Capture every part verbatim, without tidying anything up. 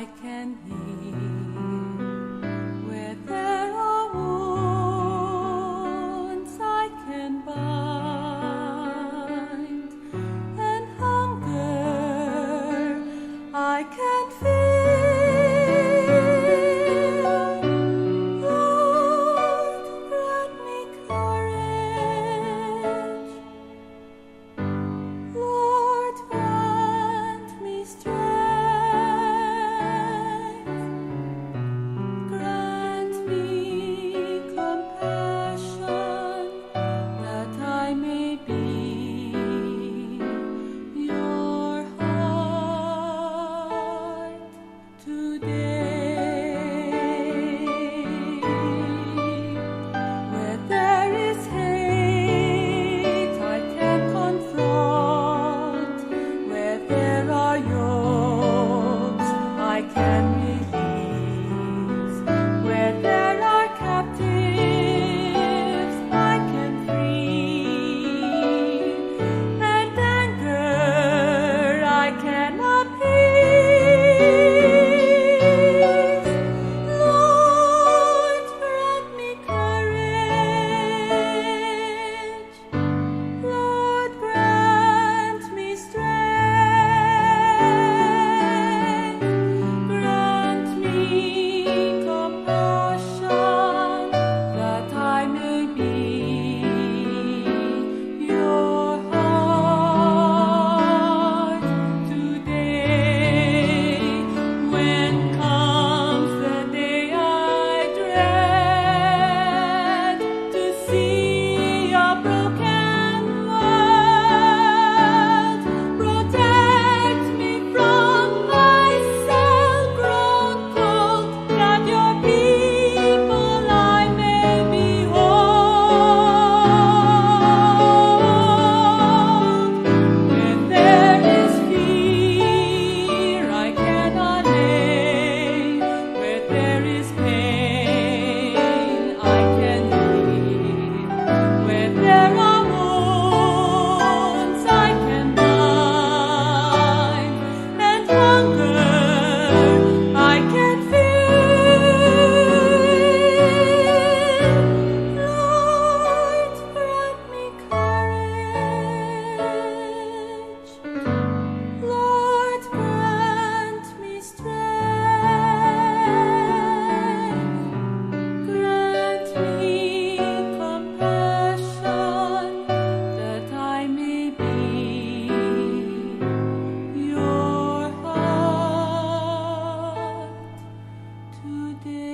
I can heal. Where there are wounds, I can bind, and hunger I can fill. Lord, grant me courage. Lord, grant me strength. Grant me compassion that I may be your heart today. Where there is hate, I can confront. Where there are yokes, I can release. Where there are captives, I can free. And anger I can appease. Lord, grant me courage. Lord, grant me strength. Grant me compassion that I may be your heart today. When comes the day I dread, to see a broken world, protect me from myself grown cold, that your people I may be whole. Where there is fear, I can allay. Where there is pain, I can heal. Where there are wounds, I can bind. And hunger, I can fill. Lord, grant me courage. Lord, grant me strength. Grant me compassion that I may be your heart today.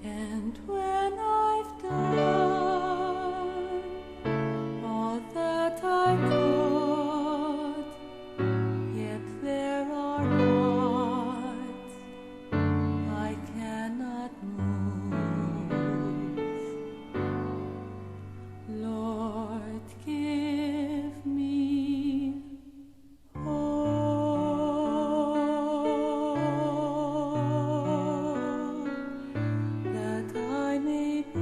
And when I've done all that I could, yet there are hearts I cannot move. Lord, give me hope that I may be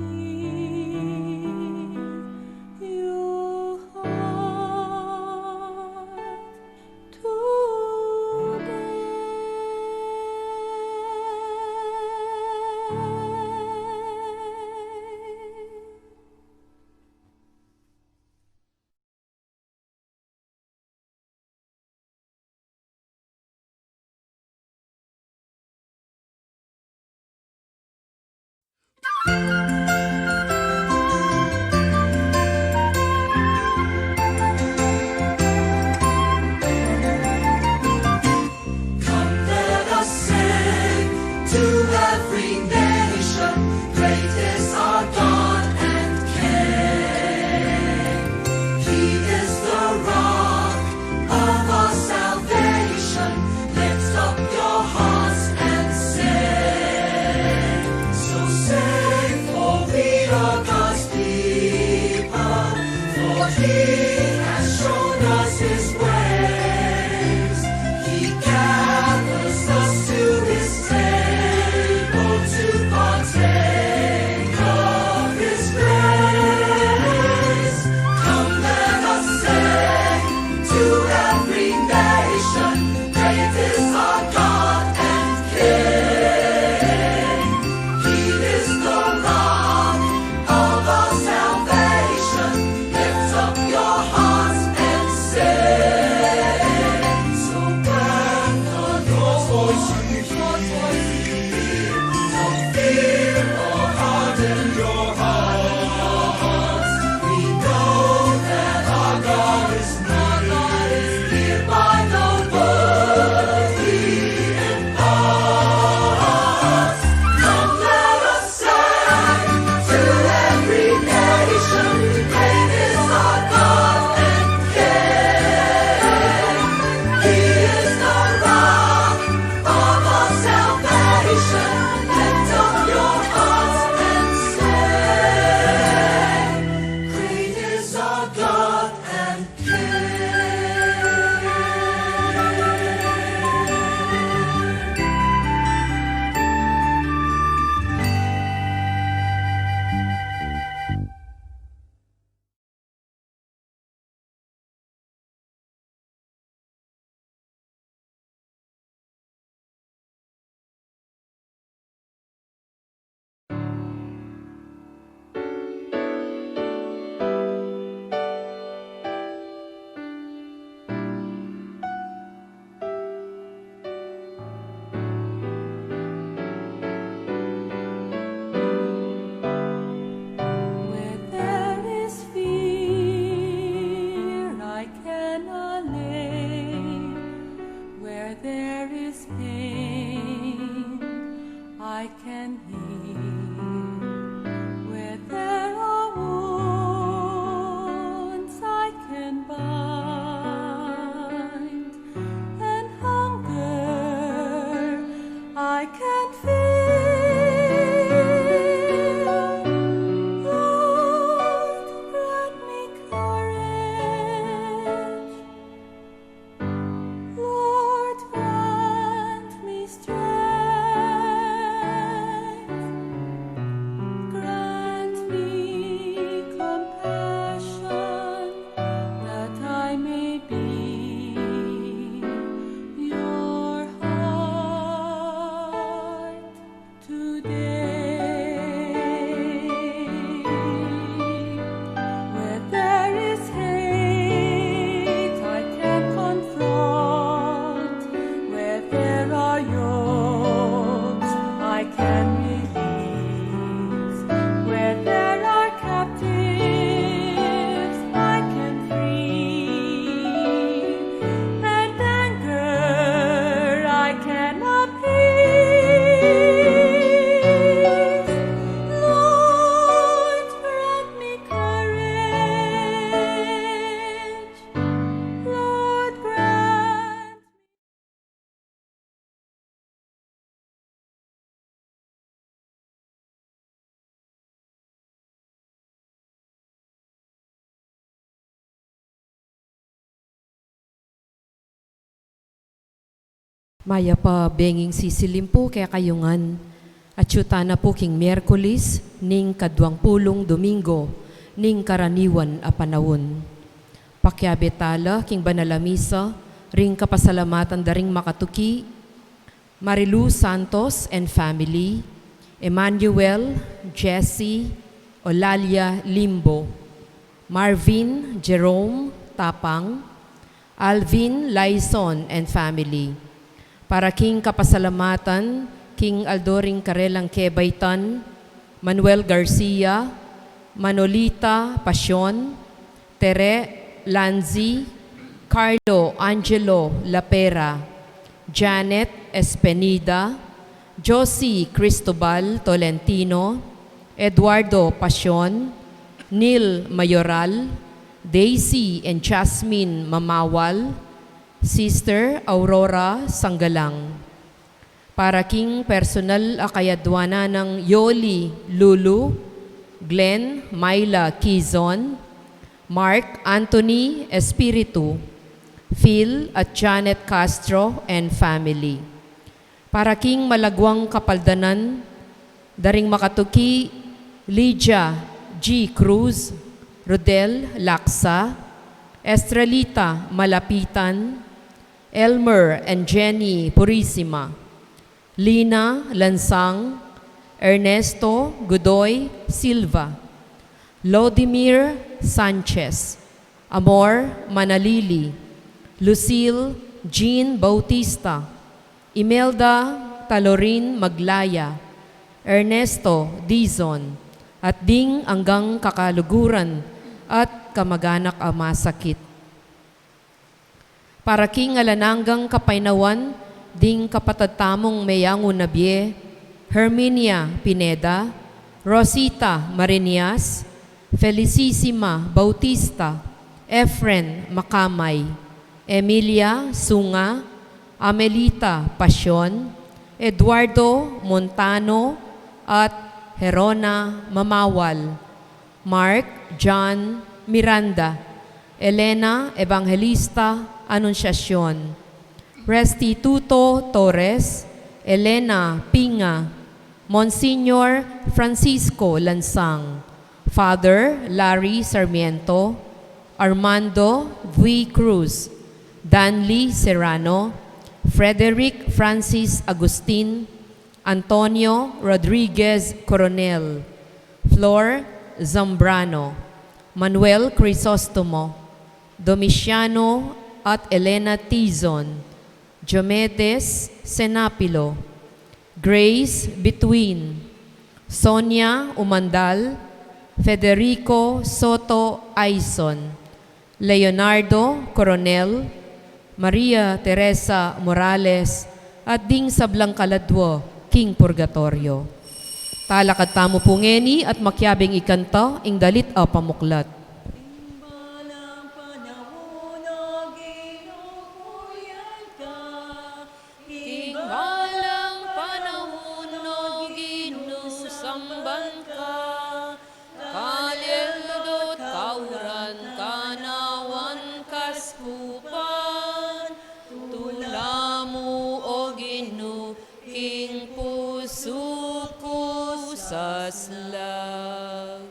your heart today. Come, let us sing to every nation, great is our God and King. He is the rock of our salvation. Lift up your hearts and sing. So sing And heal where there are wounds I can bind, and hunger I can fill. Lord, grant me courage. Lord, grant me strength. Grant me compassion that I may be your heart today. Where there is hate, I can confront. Where there are yokes, I can release. Where there are captives, I can free. And anger I can appease. Lord, grant me courage. Lord, grant Mayap a benging sisilimpu kekayu ngan. Atyu tana pu king Miyerkules ning kaduang pulung Domingo ning karaniwan a panaun. Pakiabe tala king banal a misa ring kapasalamatan da ring makatuki, Marilu Santos and family, Emmanuel, Jessie, Olalia Limbo, Marvin Jerome Tapang, Alvin Laison and family. Para king kapasalamatan king aldo ring karelang kebaitan, Manuel Garcia, Manolita Pasion, Tere Lanzi, Carlo Angelo Lapera, Janet Espenida, Josie Cristobal Tolentino, Eduardo Pasion, Neil Mayoral, Daisy and Jasmine Mamawal, Sister Aurora Sanggalang. Para king personal a kayadwanan nang Yoli Lulu, Glenn Myla Kizon, Mark Anthony Espiritu, Phil at Janet Castro and family. Para king malagwang kapaldanan da ring makatuki, Lydia G Cruz, Rodel Laksa, Estrelita Malapitan, Elmer and Jenny Purisima, Lina Lansang, Ernesto Godoy Silva, Lodimir Sanchez, Amor Manalili, Lucille Jean Bautista, Imelda Talorin Maglaya, Ernesto Dizon, at ding anggang kakaluguran at kamaganak a masakit. Para king alang anggang kapaynawan ding kapatad tamung meyangu na bie, Herminia Pineda, Rosita Marinias, Felicissima Bautista, Efren Macamay, Emilia Sunga, Amelita Pasion, Eduardo Montano, at Herona Mamawal. Mark John Miranda, Elena Evangelista Anunciacion, Restituto Torres, Elena Pinga, Monsignor Francisco Lansang, Father Larry Sarmiento, Armando V Cruz, Danley Serrano, Frederick Francis Agustin, Antonio Rodriguez Coronel, Flor Zambrano, Manuel Crisostomo, Domiciano at Elena Tizon, Diomedes Senapilo, Grace Between, Sonia Umandal, Federico Soto Aison, Leonardo Coronel, Maria Teresa Morales, at ding sablang kaladwa king purgatorio. Talakad tamu pu ngeni at makiabing ikanta ing dalit a pamuklat. King balang panaun, O Ginu, samban ka, kalyel dot kauran kanawan kaskupan, tula mu, O Ginu, king pusu ku saslag.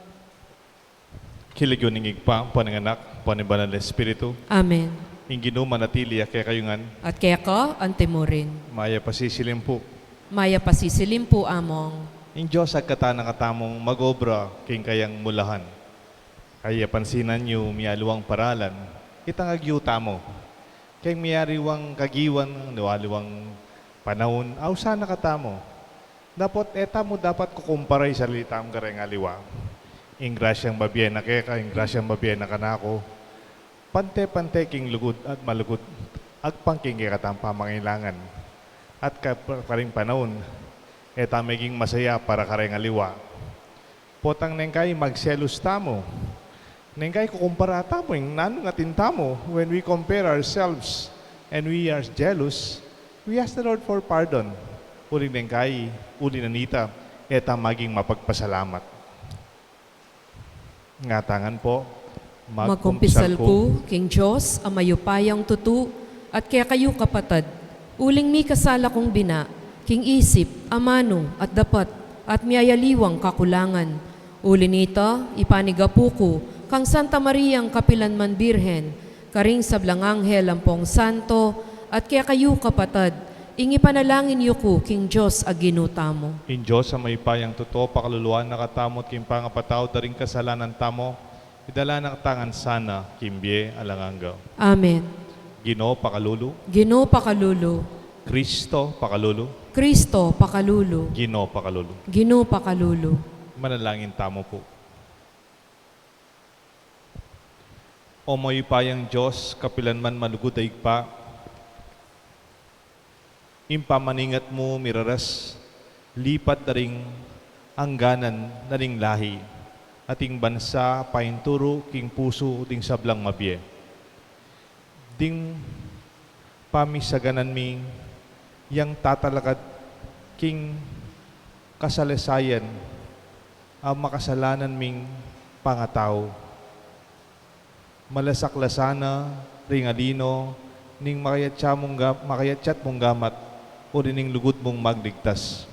King lagyu ning Ibpa, ampo ning Anak, ampo ning Banal a Espiritu. Amen. Ing Ginu manatili ya kekayu ngan. At keka antimurin. Mayap a sisilim pu. Mayap a sisilim pu, Among. Ing Dios agkatan na katamung mag-obra king kayang mulahan. Kaya pansinan yu, mialiwang paralan, itang agyu tamu. Keng mialiwang kagiwan, mialiwang panaun, ausan na katamu. Dapot e tamu dapat kukumpara ing sarili tamu kareng aliwa. Ing grasyang mabie na keka, ing grasyang mabie na kanaku, pante-pante king lugud at malugud, agpang king kekatang pamangailangan. At ka-, karing panaun, e tamu maging masaya para kareng aliwa. Potang neng kai magselus tamu. Neng kai kukumpara tamu ing nanu ing atin tamu. When we compare ourselves and we are jealous, we ask the Lord for pardon. Uling neng kai, uli na nita, e tamu maging mapagpasalamat. Ngatamu ngan pu, magkumpisal ku king Dios a mayupayang tutu, at kekayu kapatad, uling mikasala kung bina, king isip, amanu, at dapat, at miyayaliwang kakulangan. Uli nita, ipanigapu ku kang Santa Mariang kapilanman Birhen, karing sablang anghel ampong santo, at kekayu kapatad, ing ipanalangin yu ku king Dios a Ginu tamu. Ing Dios a mayupayang tutu, pakaluluan na katamu at king pangapatawad da ring kasalanan tamu, idala na katamu ngan sana king bie alang angga. Amen. Ginu pakalulu. Ginu pakalulu. Kristo pakalulu. Kristo pakalulu. Ginu pakalulu. Ginu pakalulu. Manalangin tamu pu. O mayupayang Dios, kapilanman malugud a Ibpa, ing pamaningat mu miraras, lipat da ring angganan na ning lahi, at ing bansa painturu king pusu ding sablang mabie. Ding pamisaganan mi yang tatalakad king kasalesayan a makasalanan ming pangatau. Malasak la sana ring alino ning makayatsa mung ga-, makayatsat mung gamat, uli ning lugud mung magligtas.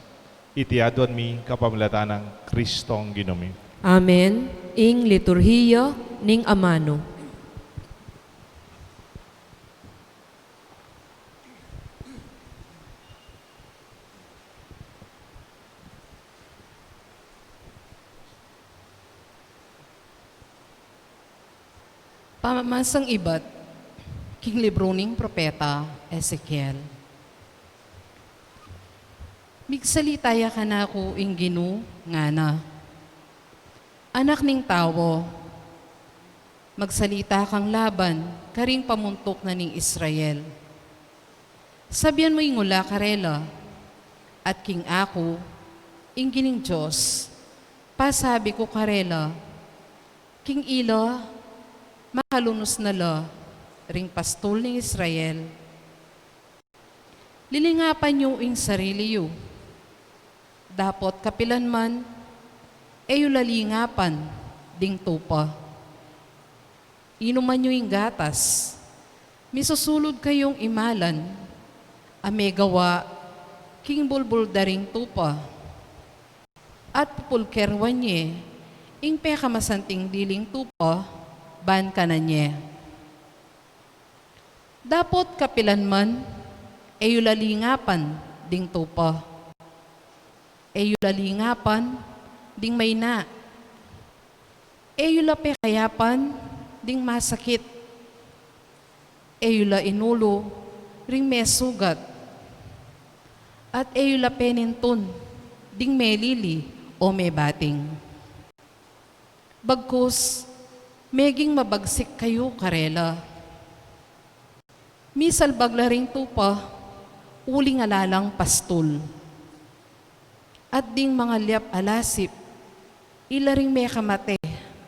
Iti aduan mi kapamilatan nang Kristong Ginu mi. Amen. Ing liturhiya ning amanu. Pamamasang ibat king libru ning propeta Ezekiel. Migsalita ya kanaku ing Ginu, ngana: Anak ning tau, magsalita kang laban karing pamuntuk na ning Israel. Sabian mu ing ula karela, at king aku, ing gining Dios, pasabi ku karela, king ila, makalunus na la ring pastul ning Israel. Lilingapan yu ing sarili yu, dapot kapilanman e yu la lingapan ding tupa. Inuman yu ing gatas, misusulud kayung imalan a megawa king bulbul da ring tupa, at pupulkerwan ye ing pekamasanting diling tupa ban kanan ye. Dapot kapilanman e yu la lingapan ding tupa. E yu la lingapan ding maina. E yu la pekayapan ding masakit. E yu la inulu ring mesugat. At e yu la penintun ding melili o mebating. Bagkus, meging mabagsik kayu karela. Misalbag la ring tupa uling ala lang pastul. at ding mangalyap a lasip, ila ring mekamate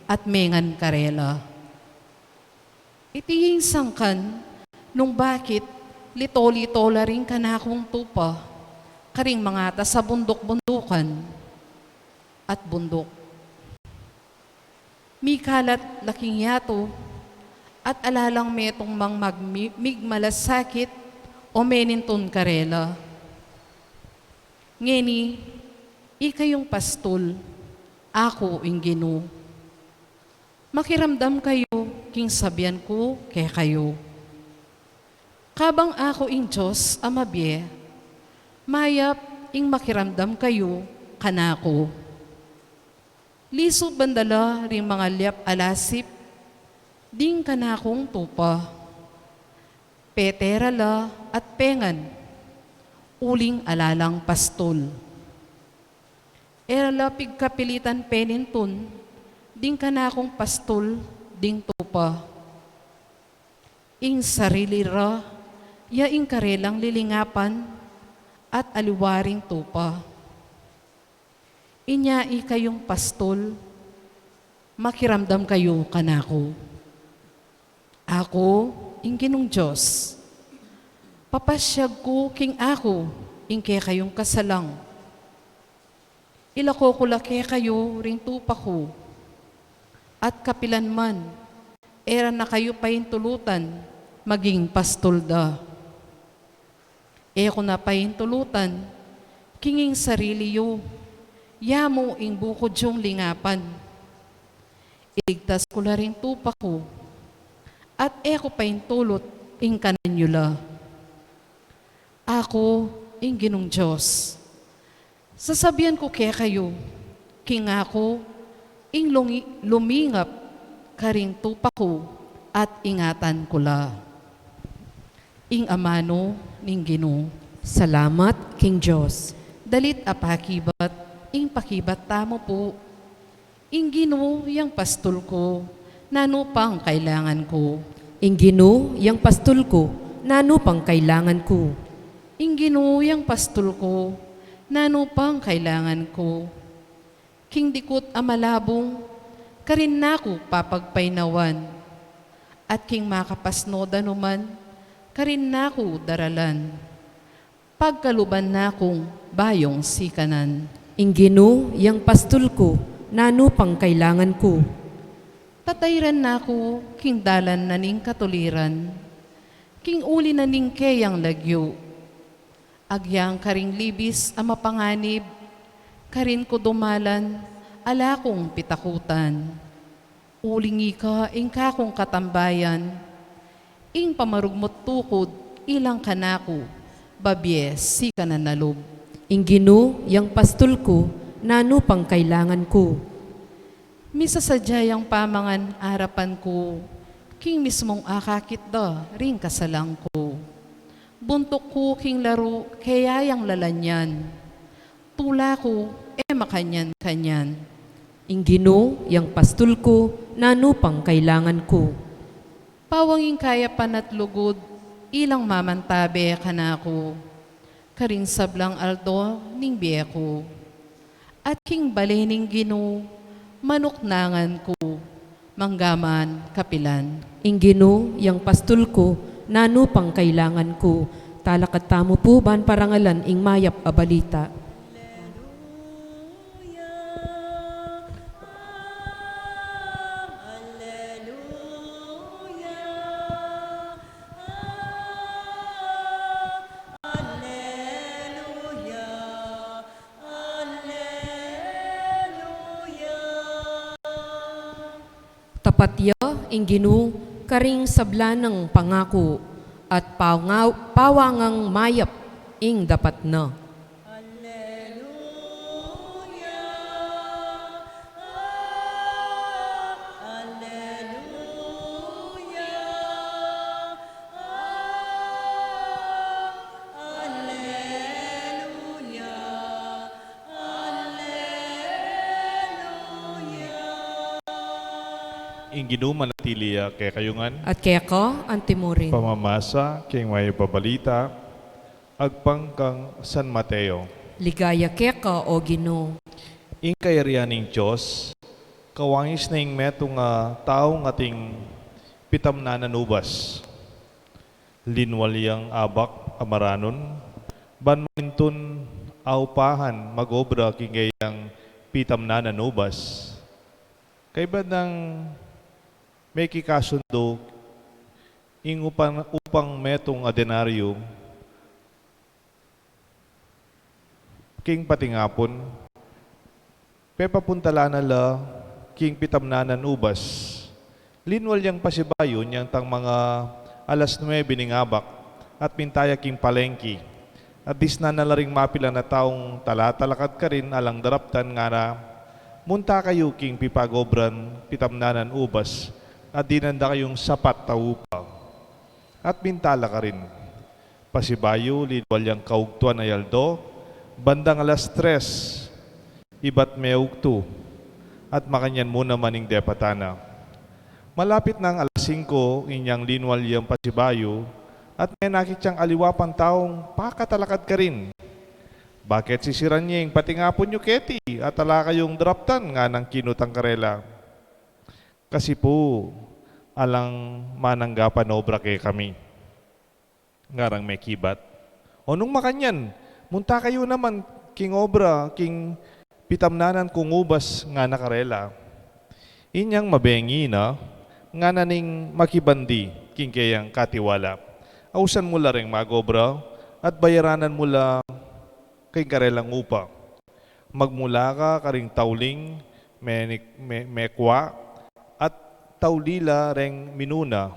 at mengan karela. Iti ing sangkan nung bakit lito-lito la ring kanakung tupa karing mangatas a bunduk-bundukan at bunduk. Mikalat la king yatu at ala lang metung mang magmi-, migmalasakit o menintun karela. Ngeni, ikayung pastul, aku ing Ginu. Makiramdam kayu king sabian ku kekayu. Kabang aku ing Dios a mabie, mayap ing makiramdam kayu kanaku. Lisu ban da la ring mangalyap a lasip ding kanakung tupa. Pete ra la at pengan, uling ala lang pastul. E ra la pigkapilitan penintun ding kanakung pastul ding tupa. Ing sarili ra ya ing karelang lilingapan at aliwa ring tupa. Inya ikayung pastul, makiramdam kayu kanaku. Aku ing Ginung Dios. Papasyag ku king aku ing kekayung kasalang. Ilako ku la kekayu ring tupa ku, at kapilan man, e ra na kayu paintulutan maging pastul da. E ku na paintulutan king ing sarili yu, ya mu ing bukud yung lingapan. Iligtas ku la ring tupa ku, at e ku paintulut ing kanan yu la. Aku ing Ginung Dios. Sasabian ku kekayu, king aku ing lungi-, lumingap karing tupa ku at ingatan ku la. Ing amanu ning Ginu. Salamat king Dios. Dalit a pakibat, ing pakibat tamu pu. Ing Ginu yang pastul ku, nanu pang kailangan ku? Ing Ginu yang pastul ku, nanu pang kailangan ku? Ing Ginu yang pastul ku, nanu pang kailangan ku? King dikut a malabung, karin na ku papagpainawan, at king makapasno danuman, karin na ku daralan. Pagkaluban na kung bayung sikanan. Ing Ginu yang pastul ku, nanu pang kailangan ku? Tatairan na ku king dalan na ning katuliran, king uli na ning keyang lagyu. Agyang karing libis a mapanganib, karin ku dumalan, ala kung pitakutan. Uling ika ing kakung katambayan, ing pamarugmut tukud, ilang kanaku, babie sikanan a lub. Ing Ginu yang pastul ku, nanu pang kailangan ku? Misasadya yang pamangan arapan ku, king mismung akakit da ring kasalang ku. Buntuk ku king laru, keya yang lalanyan. Tula ku, e makanyan-kanyan. Ing Ginu yang pastul ku, nanu pang kailangan ku? Pawang ing kayapan at lugud, ilang mamantabe kanaku, karing sablang aldo ning bie ku. At king bale ning Ginu, manuknangan ku, manggaman kapilan. Ing Ginu yang pastul ku, nanu pang kailangan ku? Talakad tamu pu ban parangalan ing mayap a balita. Alleluia, alleluia, alleluia. Alleluia. Tapat ya ing Ginu karing sabla nang pangaku, at pawanga-, pawangang mayap ing dapat na. Alleluia. Alleluia. Alleluia. Alleluia. Ing Ginu manatili ya kekayu ngan. At keka antimurin. Pamamasa king mayap a balita agpang kang San Mateo. Ligaya keka, O Ginu. Ing kayarian ning Dios, kawangis na ing metung a taung ating pitamnanan ubas. Linwal yang abak a maranun, ban malintun a upahan mag-obra king kayang pitamnanan ubas. Kaybat nang mekikasundu ing upan-, upang metung a denaryo, king patingapun, pepapuntalan na la king pitamnanan ubas. Linwal yang pasibayu inyang tang mga alas nuebe ning abak, at minta ya king palengki. At disnan na la ring mapilan a taung talatalakad karin alang daraptan, ngara, "Munta kayu king pipagobran pitamnanan ubas, at dinan da kayung sapat a upa." At minta la karin. Pasibayu, linwal yang kaugtuan a aldo, bandang alas tres, ibat meugtu, at makanyan mu naman ing depatan na. Malapit nang alas singko, inyang linwal yang pasibayu, at menakit yang aliwa pang taung pakatalakad karin. "Bakit sisiran ye ing patingapun yu keti, at ala kayung daraptan?" nganang kinutang karela. "Kasi pu, alang mananggapan obra kekami," ngarang mekibat. "O nung makanyan, munta kayu naman king obra king pitamnanan kung ubas," ngana karela. Inyang mabengi na, ngana ning makibandi king keyang katiwala, "Ausan mu la reng mag-obra, at bayaranan mu la king karelang upa. Magmula ka karing tauling me-, me-, mekwa, at tauli la reng minuna."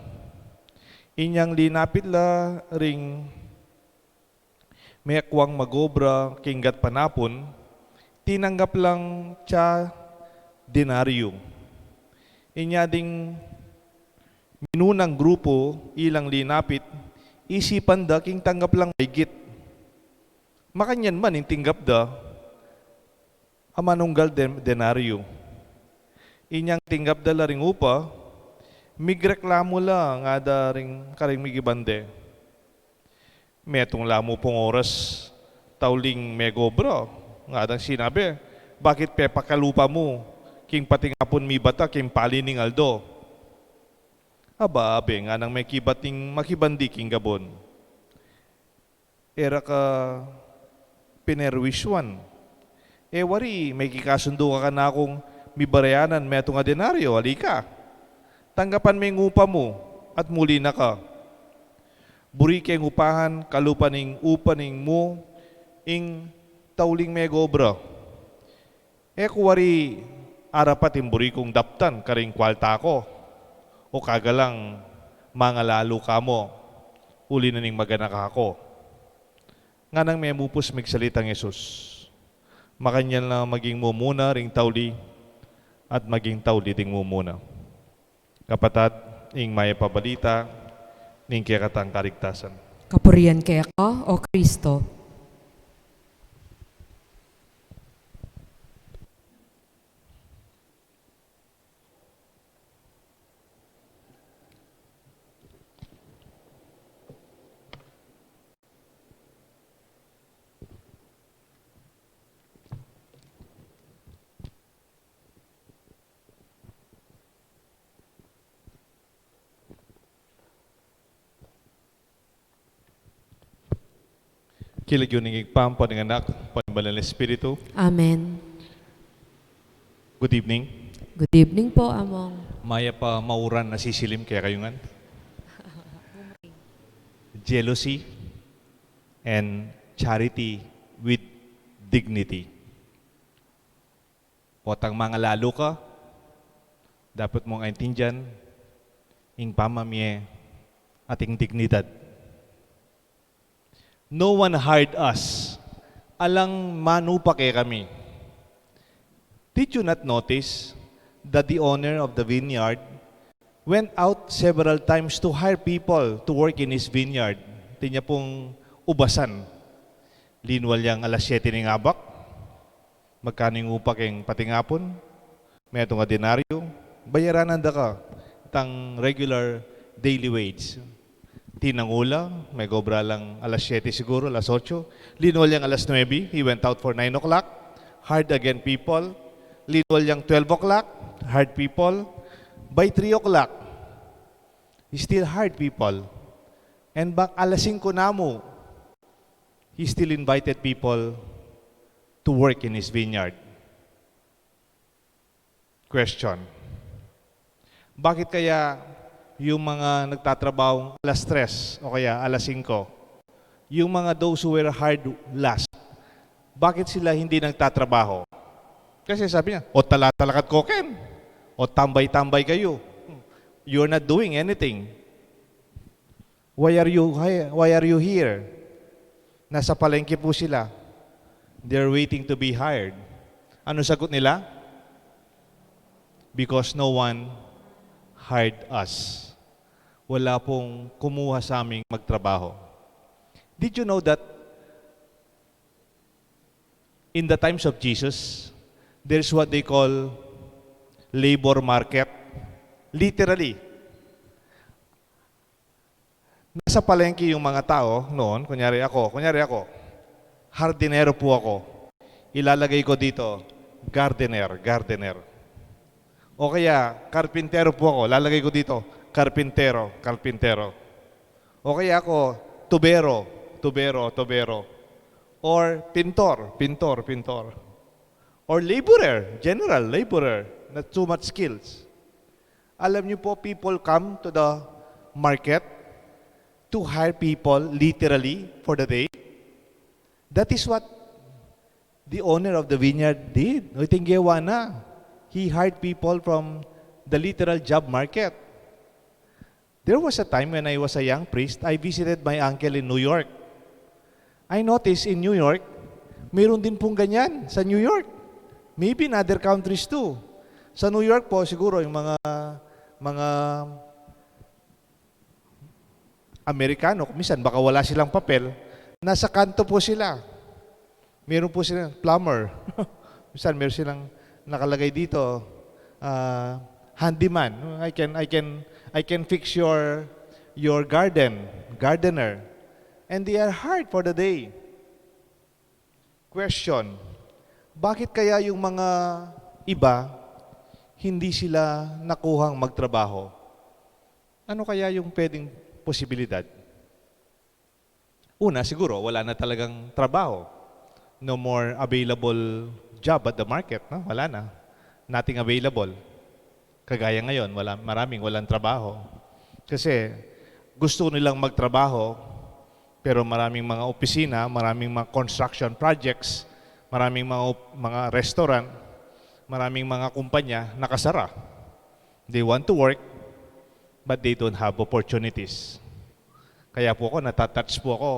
Inyang linapit la ring mekwang mag-obra king gatpanapun, tinanggap lang tsa denaryo. Inya ding minunang grupu, ilang linapit, isipan da king tanggap lang maygit. Makanyan man ing tinggap da a manunggal den-, denaryo. Inyang tinggap da la ring upa, migreklamu la ngada ring karing mikibandi. "Metung la mu pung oras tauling megobra," ngadang sinabi, "bakit pepakalupa mu king patingapun mibat a king pali ning aldo?" "Aba, abe," nganang mekibat ing makibandi king gabun, "E ra ka pinerwisyuan. E wari, mekikasundu ka kanakung mibayaran metung a denaryo. Ali ka, tanggapan me ing upa mu, at muli na ka. Buri keng upahan kalupa ning upa ning mu ing tauling megobra. E ku wari arapat ing buri kung daptan karing kwalta ku, o kagalang mangalalu ka mu uli na ning maganak aku." Nganang memupus migsalitang Jesus, "Makanyan la maging mumuna ring tauli, at maging tauli ding mumuna." Kapatad, ing mayap a balita ning kekatang kaligtasan. Kapurian keka, O Kristo. King lagyu ning Ibpa, ampo ning Anak, ampo ning Banal a Espiritu. Amen. Good evening. Good evening po, Among. Mayap a mauran a sisilim kekayu ngan. Jealousy and charity with dignity. Potang mangalalu ka, dapot mung aintindian ing pamamie at ing dignidad. No one hired us. Alang manupa kekami. Did you not notice that the owner of the vineyard went out several times to hire people to work in his vineyard? Atin ya pung ubasan. Linwal yang alas siyete ning abak. Magkanu ing upa keng patingapun? Metung a denaryo. Bayaranan da ka itang regular daily wage. Tinangu la, megobra lang alas siyete siguro, alas otso. Linol yang alas nuebe, he went out for nine o'clock. Hired again people. Linol yang twelve o'clock, hired people. By three o'clock, he still hired people. And bang alas singko na mu, he still invited people to work in his vineyard. Question. Bakit kaya yung mga nagtatrabaho alas tres o kaya alas singko, yung mga those who were hired last, bakit sila hindi nagtatrabaho? Kasi sabi niya, "O tala-tala ka't koken, o tambay-tambay kayu. You're not doing anything. Why are you hi-, why are you here?" Nasa palengke po sila. They're waiting to be hired. Ano sagot nila? "Because no one hired us." Wala pong kumuha sa aming magtrabaho. Did you know that in the times of Jesus, there's what they call labor market? Literally, nasa palengke yung mga tao noon, kunyari ako, kunyari ako, hardinero po ako. Ilalagay ko dito, gardener, gardener. O kaya, karpintero po ako. Lalagay ko dito, karpintero, karpintero. O kaya ako, tubero, tubero, tubero. Or pintor, pintor, pintor. Or laborer, general laborer, not too much skills. Alam niyo po, people come to the market to hire people literally for the day. That is what the owner of the vineyard did. O, tinggewa na. He hired people from the literal job market. There was a time when I was a young priest, I visited my uncle in New York. I noticed in New York, mayroon din pong ganyan sa New York. Maybe in other countries too. Sa New York po, siguro yung mga, mga Amerikano, minsan baka wala silang papel, nasa kanto po sila. Meron po silang plumber. Minsan meron silang nakalagay dito, ah, handyman. "I can, I can, I can fix your, your garden," gardener. And they are hired for the day. Question, bakit kaya yung mga iba hindi sila nakuhang magtrabaho? Ano kaya yung pwedeng posibilidad? Una, siguro, wala na talagang trabaho. No more available job at the market, no? Wala na. Nothing available. Kagaya ngayon, wala, maraming walang trabaho. Kasi gusto nilang magtrabaho, pero maraming mga opisina, maraming mga construction projects, maraming mga op-, mga restaurant, maraming mga kumpanya nakasara. They want to work, but they don't have opportunities. Kaya po ako, natatouch po ako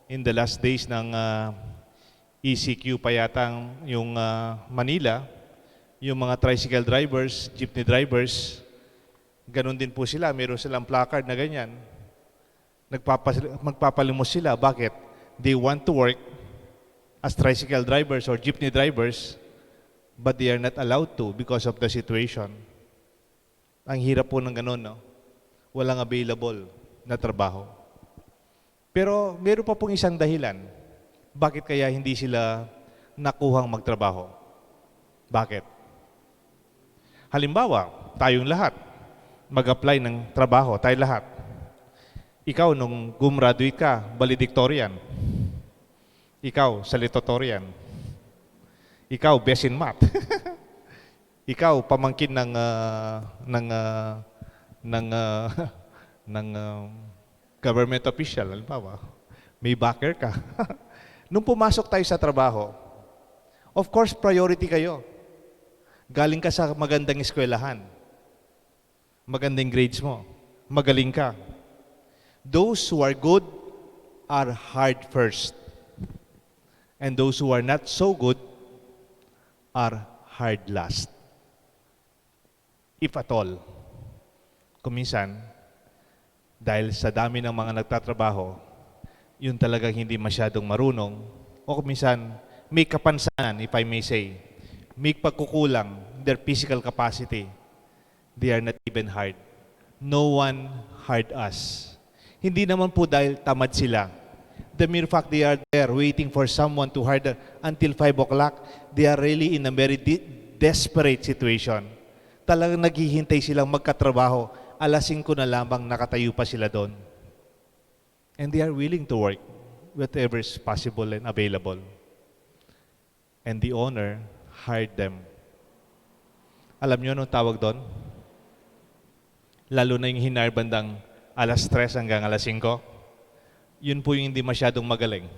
in the last days ng, ah, E C Q pa yata ang, yung, ah, Manila, yung mga tricycle drivers, jeepney drivers, ganun din po sila. Meron silang placard na ganyan. Nagpapas-, magpapalimos sila. Bakit? They want to work as tricycle drivers or jeepney drivers, but they are not allowed to because of the situation. Ang hirap po ng ganun, no? Walang available na trabaho. Pero meron pa pong isang dahilan bakit kaya hindi sila nakuhang magtrabaho. Bakit? Halimbawa, tayong lahat, mag-apply ng trabaho, tayo lahat. Ikaw, nung gumraduate ka, valedictorian. Ikaw, salutatorian. Ikaw, best in math. Ikaw, pamangkin ng, ah, ng, ah, ng, ah, ng, ah, government official, halimbawa. May backer ka. Nung pumasok tayo sa trabaho, of course, priority kayo. Galing ka sa magandang eskwelahan. Magandang grades mo. Magaling ka. Those who are good are hired first. And those who are not so good are hired last. If at all. Kung minsan, dahil sa dami ng mga nagtatrabaho, yung talagang hindi masyadong marunong, o kung minsan, may kapansanan, if I may say, may pagkukulang, their physical capacity, they are not even hired. No one hired us. Hindi naman po dahil tamad sila. The mere fact they are there waiting for someone to hire them until five o'clock, they are really in a very de- desperate situation. Talagang naghihintay silang magkatrabaho. Alas singko na lamang nakatayo pa sila doon. And they are willing to work whatever is possible and available. And the owner hired them. Alam niyo anong tawag doon? Lalo na yung hinire bandang alas tres hanggang alas singko. Yun po yung hindi masyadong magaling.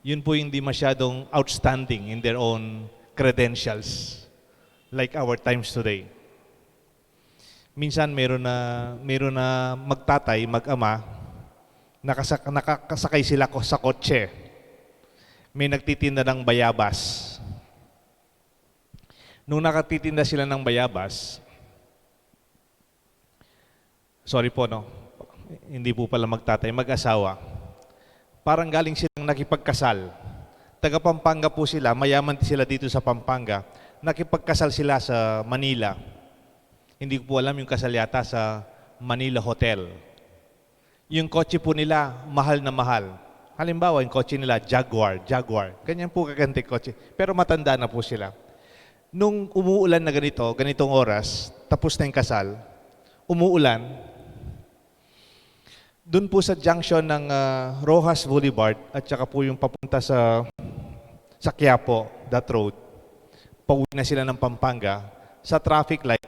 Yun po yung hindi masyadong outstanding in their own credentials. Like our times today. Minsan meron na, meron na magtatay, mag-ama, nakasak-, nakakasakay sila ko sa kotse. May nagtitinda ng bayabas. Nung nakatitinda sila ng bayabas, sorry po, no? Hindi po pala magtatay, mag-asawa. Parang galing silang nakipagkasal. Taga Pampanga po sila, mayaman sila dito sa Pampanga. Nakipagkasal sila sa Manila. Hindi ko po alam yung kasal yata sa Manila Hotel. Yung kotse po nila, mahal na mahal. Halimbawa, yung kotse nila, Jaguar, Jaguar. Ganyan po kaganda yung kotse. Pero matanda na po sila. Nung umuulan na ganito, ganitong oras, tapos na yung kasal, umuulan, dun po sa junction ng ah, Roxas Boulevard at saka po yung papunta sa, sa Quiapo, that road, pauwi na sila ng Pampanga, sa traffic light,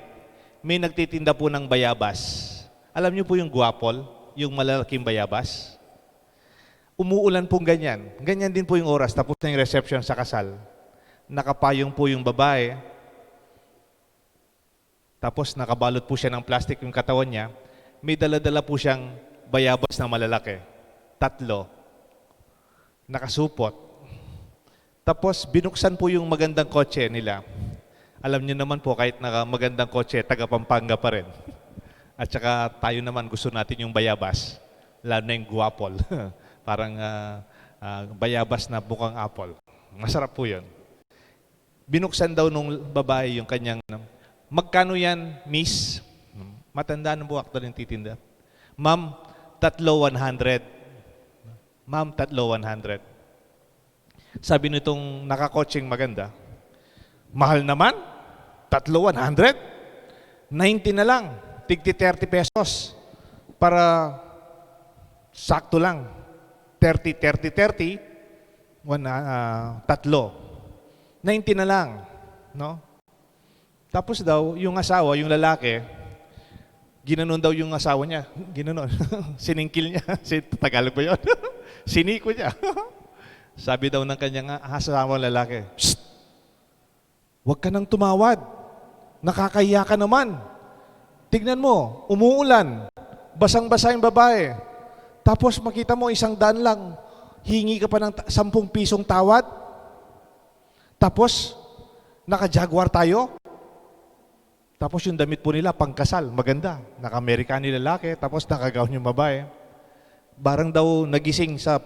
may nagtitinda po ng bayabas. Alam niyo po yung guapol, yung malalaking bayabas? Umuulan pong ganyan. Ganyan din po yung oras, tapos na yung reception sa kasal. Nakapayong po yung babae, tapos nakabalot po siya ng plastic yung katawan niya. May dala-dala po siyang bayabas na malalaki. Tatlo. Nakasupot. Tapos binuksan po yung magandang kotse nila. Alam niyo naman po, kahit naka magandang kotse, taga Pampanga pa rin. At saka tayo naman, gusto natin yung bayabas. Lalo na yung guapol. Parang ah, ah, bayabas na mukhang apple. Masarap po yun. Binuksan daw nung babae yung kanyang, ano, "Magkano yan, miss?" Matanda na po, actually, yung titinda. "Ma'am, tatlo one hundred." "Ma'am, tatlo one hundred." Sabi nitong nakakotseng maganda, "Mahal naman, tatlo one hundred. Ninety na lang, tigti thirty pesos para sakto lang. Thirty, thirty, thirty, one, ah, tatlo. Ninety na lang, no?" Tapos daw, yung asawa, yung lalaki, ginanon daw yung asawa niya. Ginanon. Siningkil niya. Si Tagalog ba yun? Siniko niya. Sabi daw ng kanyang asawa, lalaki, "Psst! Huwag ka nang tumawad. Nakakahiya ka naman. Tignan mo, umuulan. Basang-basa yung babae. Tapos makita mo, isang daan lang. Hingi ka pa ng ta- sampung pisong tawad. Tapos, naka-Jaguar tayo." Tapos yung damit po nila, pangkasal, maganda. Naka-American yung lalaki, tapos naka-gown yung babae. Barang daw nagising sa,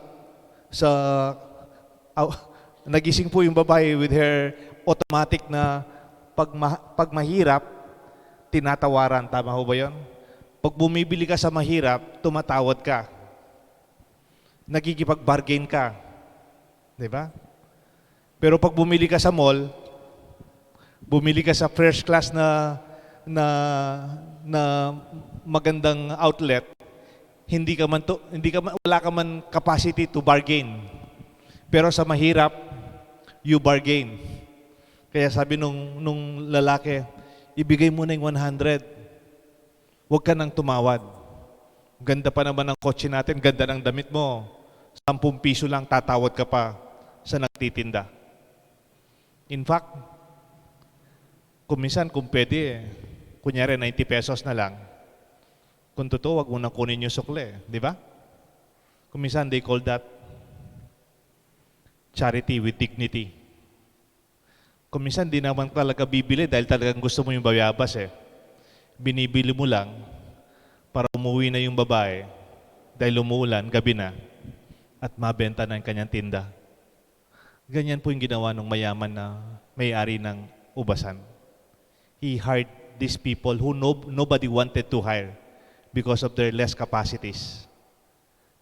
sa, aw, nagising po yung babae with her automatic na pag, ma- pag mahirap, tinatawaran. Tama ho ba yun? Pag bumibili ka sa mahirap, tumatawad ka. Nagkikipag-bargain ka. Di ba? Pero pag bumili ka sa mall, bumili ka sa first class na, na, na magandang outlet, hindi ka man to, hindi ka man, wala ka man capacity to bargain. Pero sa mahirap, you bargain. Kaya sabi nung, nung lalaki, "Ibigay mo na yung one hundred. Huwag ka nang tumawad. Ganda pa naman ng kotse natin, ganda ng damit mo. Sampung piso lang, tatawad ka pa sa nagtitinda." In fact, kung minsan, kung pwede, kunyari, ninety pesos na lang. Kung totoo, wag mo nang kunin yung sukle, di ba? Kung minsan, they call that charity with dignity. Kung minsan, di naman talaga bibili dahil talagang gusto mo yung bayabas eh. Binibili mo lang para umuwi na yung babae dahil umuulan, gabi na, at mabenta na ang kanyang tinda. Ganyan po yung ginawa ng mayaman na may-ari ng ubasan. He hired these people who no, nobody wanted to hire because of their less capacities.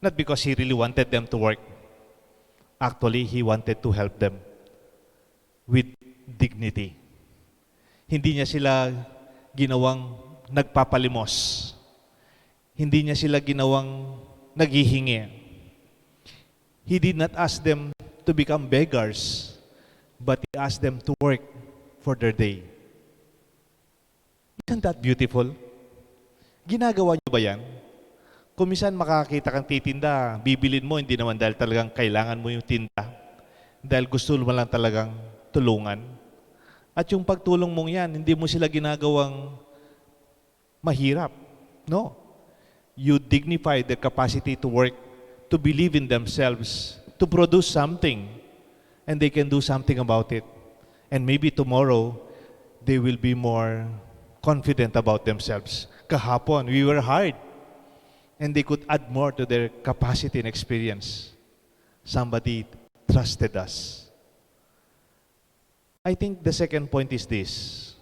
Not because he really wanted them to work. Actually, he wanted to help them with dignity. Hindi niya sila ginawang nagpapalimos. Hindi niya sila ginawang naghihingi. He did not ask them to become beggars, but he asked them to work for their day. Isn't that beautiful? Ginagawa niyo ba yan? Kung minsan makakita kang titinda, bibilin mo, hindi naman dahil talagang kailangan mo yung tinda. Dahil gusto mo lang talagang tulungan. At yung pagtulong mong yan, hindi mo sila ginagawang mahirap. No. You dignify their capacity to work, to believe in themselves, to produce something, and they can do something about it. And maybe tomorrow, they will be more confident about themselves. Kahapon, we were hard. And they could add more to their capacity and experience. Somebody trusted us. I think the second point is this.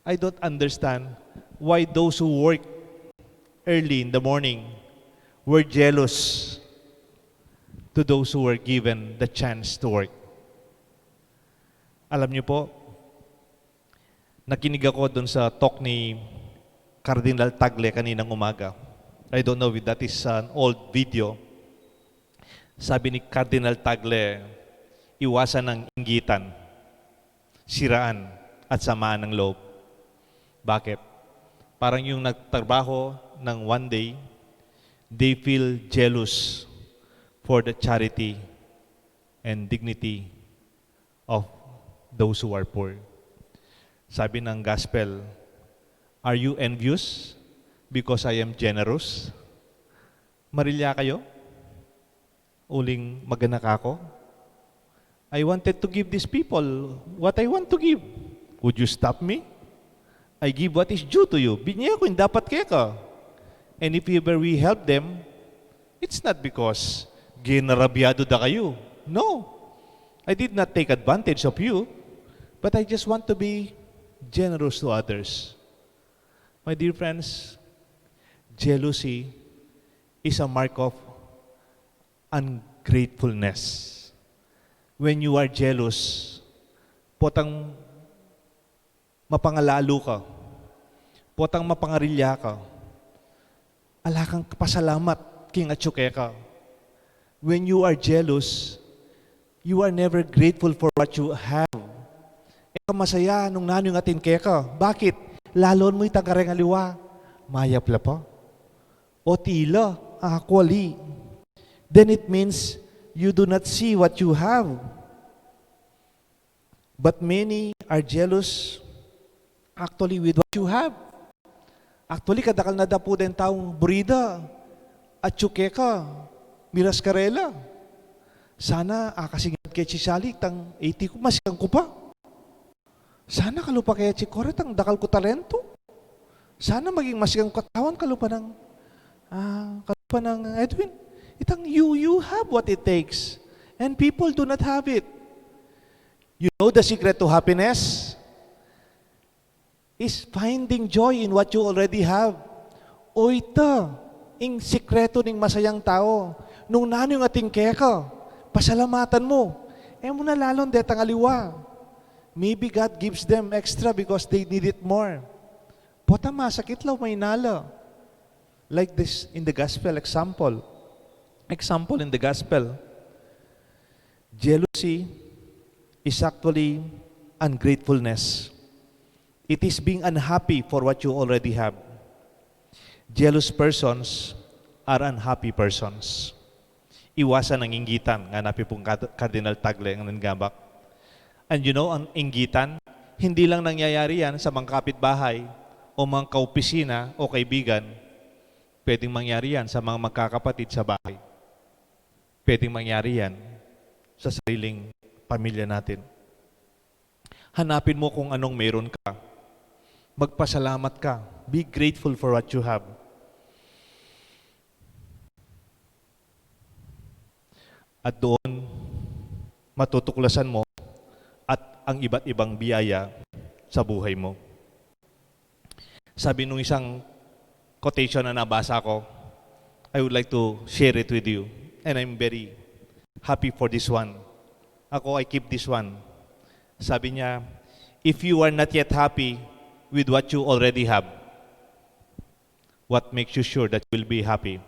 I don't understand why those who work early in the morning were jealous to those who were given the chance to work. Alam niyo po, nakinig ako dun sa talk ni Cardinal Tagle kaninang umaga. I don't know if that is an old video. Sabi ni Cardinal Tagle, iwasan ang inggitan, siraan, at samaan ng loob. Bakit? Parang yung nagtrabaho ng one day, they feel jealous for the charity and dignity of those who are poor. Sabi ng gospel, "Are you envious because I am generous?" Marilya kayo? Uling maganaka ako? I wanted to give these people what I want to give. Would you stop me? I give what is due to you. Binye ko yung dapat keka. And if ever we help them, it's not because ginarabyado da kayo. No. I did not take advantage of you, but I just want to be generous to others. My dear friends, jealousy is a mark of ungratefulness. When you are jealous, potang mapangalalu ka, potang mapangarilya ka, ala kang pasalamat king atyu keka. When you are jealous, you are never grateful for what you have. E ka masaya nung nanu ing atin keka. Bakit? Lalon mu itang kareng aliwa. Mayap la pa. O tila, actually. Then it means you do not see what you have. But many are jealous actually with what you have. Actually, kadakal na dapu deng taung buri da, atyu keka, miras karela. Sana akasingad ke ci Sally itang eighty ku, masikan ku pa. Sana kalupa ke ci Cora itang dakal kung talentu. Sana maging masikan kung katawan kalupa nang, ah, kalupa nang Edwin. Itang you, you have what it takes. And people do not have it. You know the secret to happiness is finding joy in what you already have. O ita ing sikretu ning masayang tau. Nung nanu ing atin keka, pasalamatan mu. E mu na lalon detang aliwa. Maybe God gives them extra because they need it more. Pota masakit la, maynala. Like this in the gospel example. Example in the gospel. Jealousy is actually ungratefulness. It is being unhappy for what you already have. Jealous persons are unhappy persons. Iwasan ang inggitan, ngana pi pung Card-, Cardinal Tagle ing nagabak. And you know, ang inggitan, hindi lang nangyayari yan sa mga kapitbahay o mga kaopisina o kaibigan. Pwedeng mangyari yan sa mga magkakapatid sa bahay. Pwedeng mangyari yan sa sariling pamilya natin. Hanapin mo kung anong meron ka. Magpasalamat ka. Be grateful for what you have. At doon, matutuklasan mo at ang iba't ibang biyaya sa buhay mo. Sabi nung isang quotation na nabasa ko, I would like to share it with you. And I'm very happy for this one. Ako, I keep this one. Sabi niya, "If you are not yet happy with what you already have, what makes you sure that you will be happy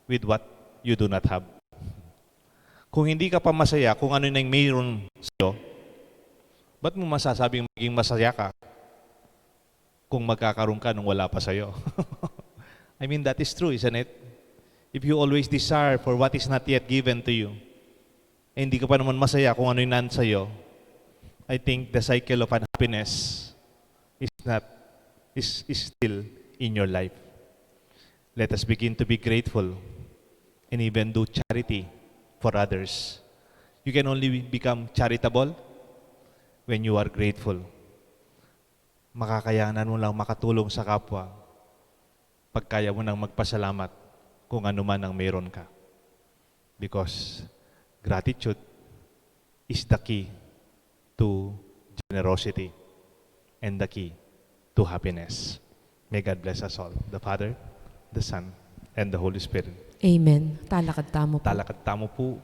with what you do not have?" Kung hindi ka pa masaya kung ano na yung mayroon sa'yo, ba't mo masasabing maging masaya ka kung magkakaroon ka nung wala pa sa'yo? I mean, that is true, isn't it? If you always desire for what is not yet given to you, eh, hindi ka pa naman masaya kung ano yung nasa sa'yo, I think the cycle of unhappiness is not, is, is still in your life. Let us begin to be grateful and even do charity for others. You can only become charitable when you are grateful. Makakayanan mo lang makatulong sa kapwa pag kaya mo nang magpasalamat kung ano man ang meron ka. Because gratitude is the key to generosity and the key to happiness. May God bless us all, the Father, the Son, and the Holy Spirit. Amen. Talakad tamu po. Talakad tamu po.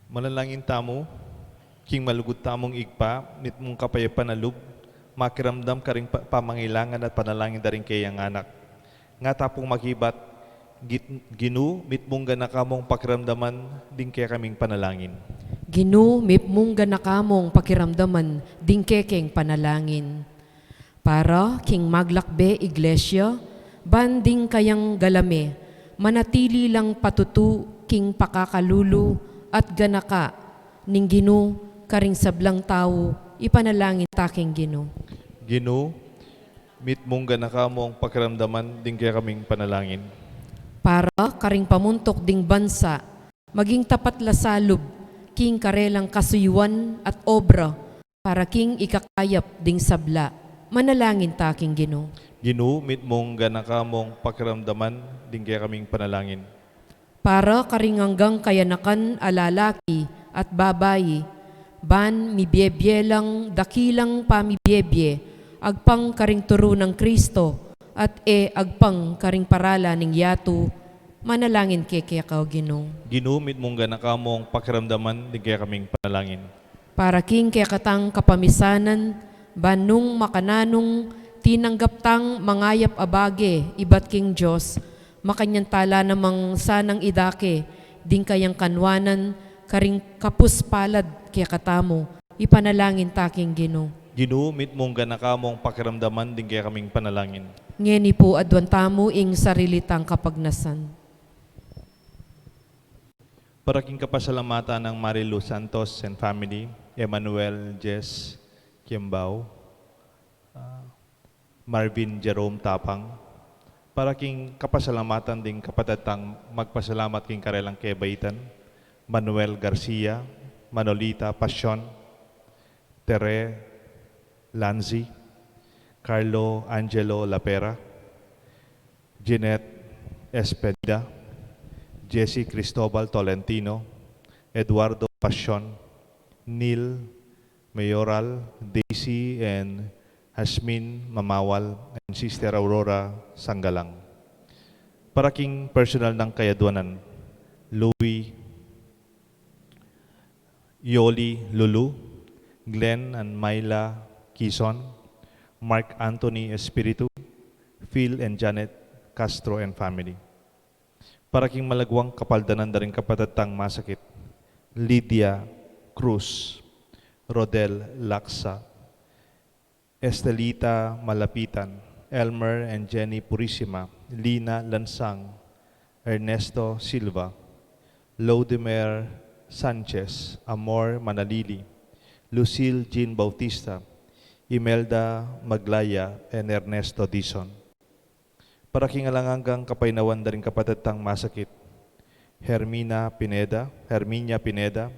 Manalangin tamu. King malugud tamung Ibpa, mitmung kapayapan a lub makiramdam karing pa-, pamangailangan at panalangin da ring keyang anak. Nga ta pung makibat, Git-, Ginu, mitmung ganaka mung pakiramdaman ding kekaming panalangin. Ginu, mitmung ganaka mung pakiramdaman ding kekeng panalangin. Para king maglakbe Iglesia, ban ding kayang galame, manatili lang patutu king pakakalulu at ganaka ning Ginu karing sablang tau, ipanalangin ta king Ginu. Ginu, mitmung ganaka mung pakiramdaman ding kekaming panalangin. Para karing pamuntuk ding bansa, maging tapat la salub king karelang kasuyuan at obra para king ikakayap ding sabla. Manalangin ta king Ginu. Ginu, mitmung ganaka mung pakiramdaman ding kekaming panalangin. Para karing anggang kayanakan a lalaki at babai, ban mibie-bie lang dakilang pamibie-bie, agpang karing turu nang Kristo, at e agpang karing parala ning yatu, manalangin keke ka, O Ginu. Ginu, mitmung ganaka mung pakiramdaman ding kekaming panalangin. Para king kekatang kapamisanan, ban nung makananung tinanggap tang mangayap a bage ibat king Dios, makanyan ta la namang sanang idake ding kayang kanwanan karing kapus palad kekatamu, ipanalangin ta king Ginu. Ginu, mitmung ganaka mung pakiramdaman ding kekaming panalangin. Ngeni pu aduan tamu ing sarili tang kapagnasan. Para king kapasalamatan nang Marilu Santos and family, Emmanuel Jess Kiembao, ah, Marvin Jerome Tapang, para king kapasalamatan ding kapatad tang magpasalamat king karelang kebaitan, Manuel Garcia, Manolita Pasion, Tere Lanzi, Carlo Angelo Lapera, Jeanette Espedida, Jesse Cristobal Tolentino, Eduardo Pasion, Neil Mayoral, Daisy and Hasmin Mamawal, and Sister Aurora Sanggalang. Para king personal nang kayaduanan, Louis, Yoli Lulu, Glenn and Myla Kison, Mark Anthony Espiritu, Phil and Janet Castro and family. Para king malaguang kapaldanan da ring kapatad tang masakit, Lydia Cruz, Rodel Laksa, Estelita Malapitan, Elmer and Jenny Purisima, Lina Lansang, Ernesto Silva, Lodimer Sanchez, Amor Manalili, Lucille Jean Bautista, Imelda Maglaya, and Ernesto Dizon. Para king alang anggang kapaynawan da ring kapatad tang masakit, Hermina Pineda, Herminia Pineda,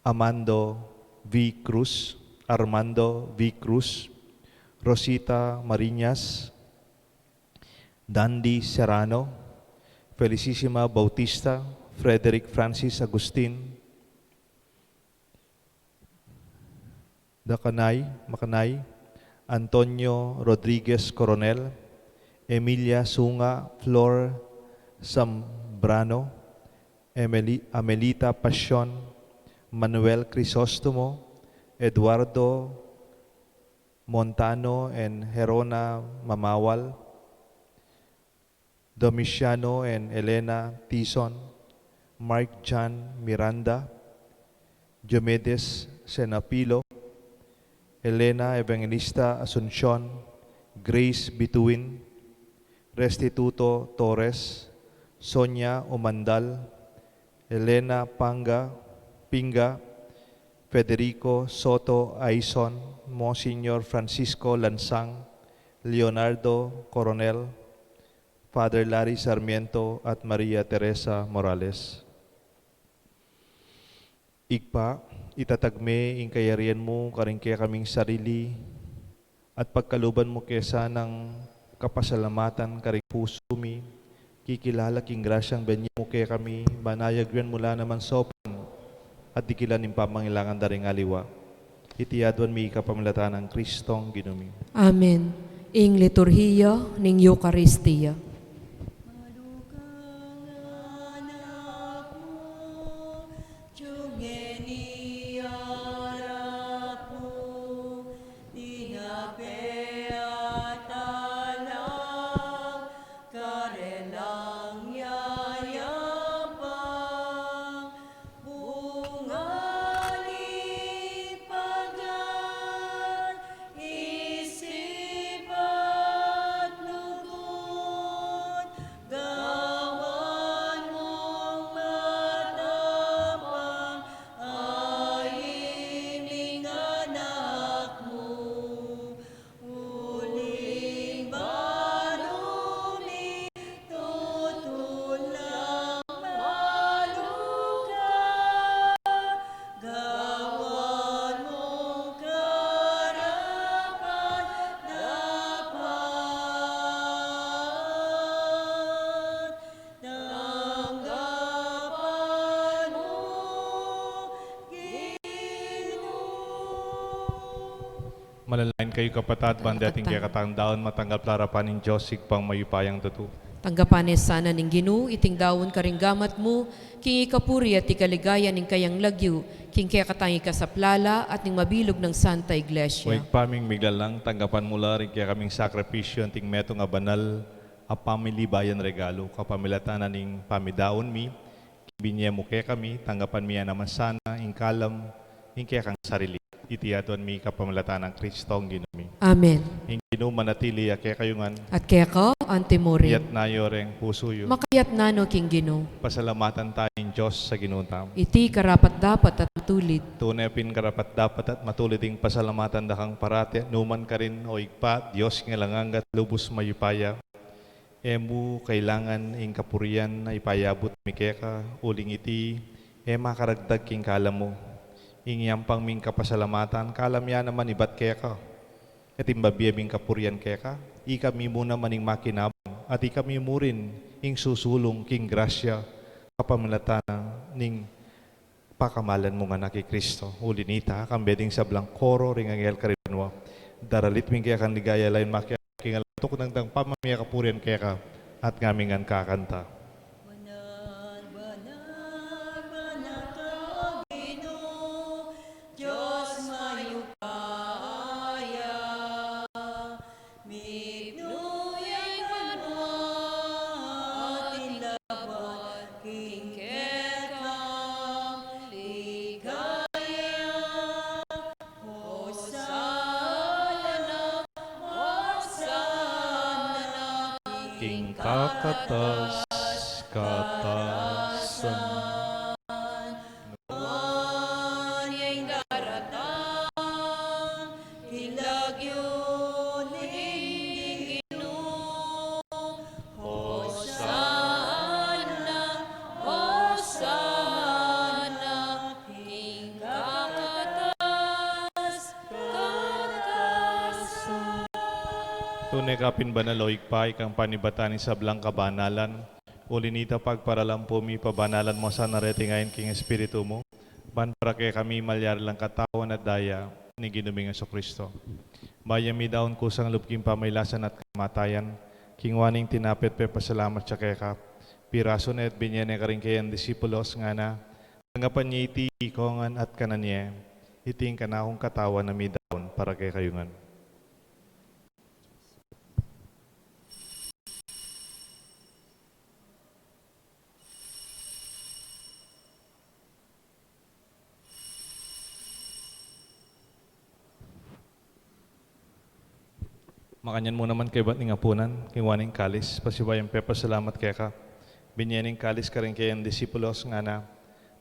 Amando V Cruz, Armando V. Cruz, Rosita Mariñas, Dandy Serrano, Felicissima Bautista, Frederick Francis Agustin, Dakanay, Makanay, Antonio Rodriguez Coronel, Emilia Sunga, Flor Zambrano, Emeli-, Amelita Pasion, Manuel Crisostomo, Eduardo Montano and Herona Mamawal, Domiciano and Elena Tizon, Mark John Miranda, Diomedes Senapilo, Elena Evangelista Asuncion, Grace Bituin, Restituto Torres, Sonia Umandal, Elena Panga, Pinga, Federico Soto Aison, Monsignor Francisco Lansang, Leonardo Coronel, Father Larry Sarmiento, at Maria Teresa Morales. Ibpa, itatag me ing kayarian mu karing kekaming sarili, at pagkaluban mu ke sanang kapasalamatan karing pusu mi, kikilala king grasyang benye mu kekami, ban ayagyan mu la naman saupan at dikilan ing pamangailangan da ring aliwa. Iti aduan mi kapamilatan nang Kristong Ginu mi. Amen. Ing liturhiya ning Eukaristia. Gawan mung matapang a iming anak mu, uling balu mi tutun lang maluka, gawan mung karapat-dapat. Tanggapan mu, Ginu. Manalangin kayu, kapatad, ban deting kekatang daun matanggap la arapan ning Dios Ibpang mayupayang tutu. Tanggapan ne sana ning Ginu iting daun karing gamat mu, king ikapuri at ikaligaya ning kayang lagyu, king kekatang ikasaplala at ning mabilug nang Santa Iglesia. O Ibpa ming miglalang, tanggapan mu la ring kekaming sakripisyu anting metung a banal a pamilibayan regalu, kapamilatan na ning pamidaun mi, king binye mu kekami, tanggapan mi ya naman sana ing kalam ning kekang sarili. Iti aduan mi kapamilatan nang Kristong Ginu mi. Amen. Ing Ginu manatili ya kekayu ngan. At keka anti mu rin. Iyatna yu reng pusu yu. Makayatna no king Ginu. Pasalamatan taya ing Dios a Ginu tamu. Iti karapat-dapat at matulid. Tune pin karapat-dapat at matulid ing pasalamatan da kang parati at nu man karin, o Ibpa, Dios king alang angga at lubus mayupaya. E mu kailangan ing kapurian a ipayabut mi keka, uling iti e makaragdag king kalam mu. Ing yampang ming kapasalamatan, kalam ya naman ibat keka. At ing babie ming kapurian keka, ikami mu naman ing makinabang, at ikami mu rin ing susulung king grasya, kapamilatan ning pakamalan mung Anak i Kristo. Uli nita, kambe ding sablang koro ring anghel karin banua, daralit ming kekang ligaya lain makiabe king altuk nang dang pamamie kapurian keka, at ngaming ngan kakanta. Banal, banal, banal ka, Ginu, Dios mayupaya. Mipnu ya ing banua at ing labat king kekang ligaya. Hosana, Hosana king kakatas-katasan. Nuan ya ing daratang king lagyu ning Ginu. Hosana, Hosana king kakatas-katasan. Tune ka pin banal, o Ibpa, ika ing panibatan ning sablang kabanalan. Uli na nita, pagparalan pu mi, pabanalan mu sana reting ain king Espiritu mu, ban para kekami malyari lang katawan at daya ning Ginu ming Jesucristo. Bayu ya midaun kusang lub king pamailasan at kamatayan, kinua ne ing tinape at pepasalamat ya keka, pirasu ne at binye ne karing kayang disipulos, ngana: Tanggapan ye iti ikongan at kanan ye, iti ing kanakung katawan a midaun para kekayu ngan. Makanyan mu naman kaybat ning apunan, kinua ne ing kalis, pasibayu yang pepasalamat keka, binye ne ing kalis karing kayang disipulos, ngana: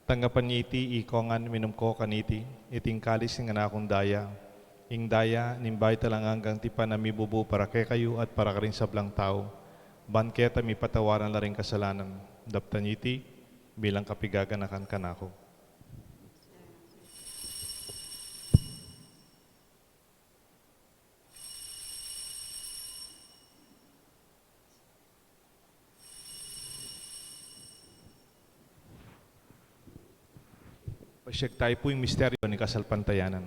Tanggapan ye iti ikongan, minum ko kaniti, iti ing kalis ning kanakung daya, ing daya ning bayu at alang anggang tipan a mibubu para kekayu at para karing sablang tau, ban keta mipatawaran la ring kasalanan. Daptan ye iti bilang kapigaganakan kanaku. Pasiag tayu pu ing misteryu ning kasalpantayanan.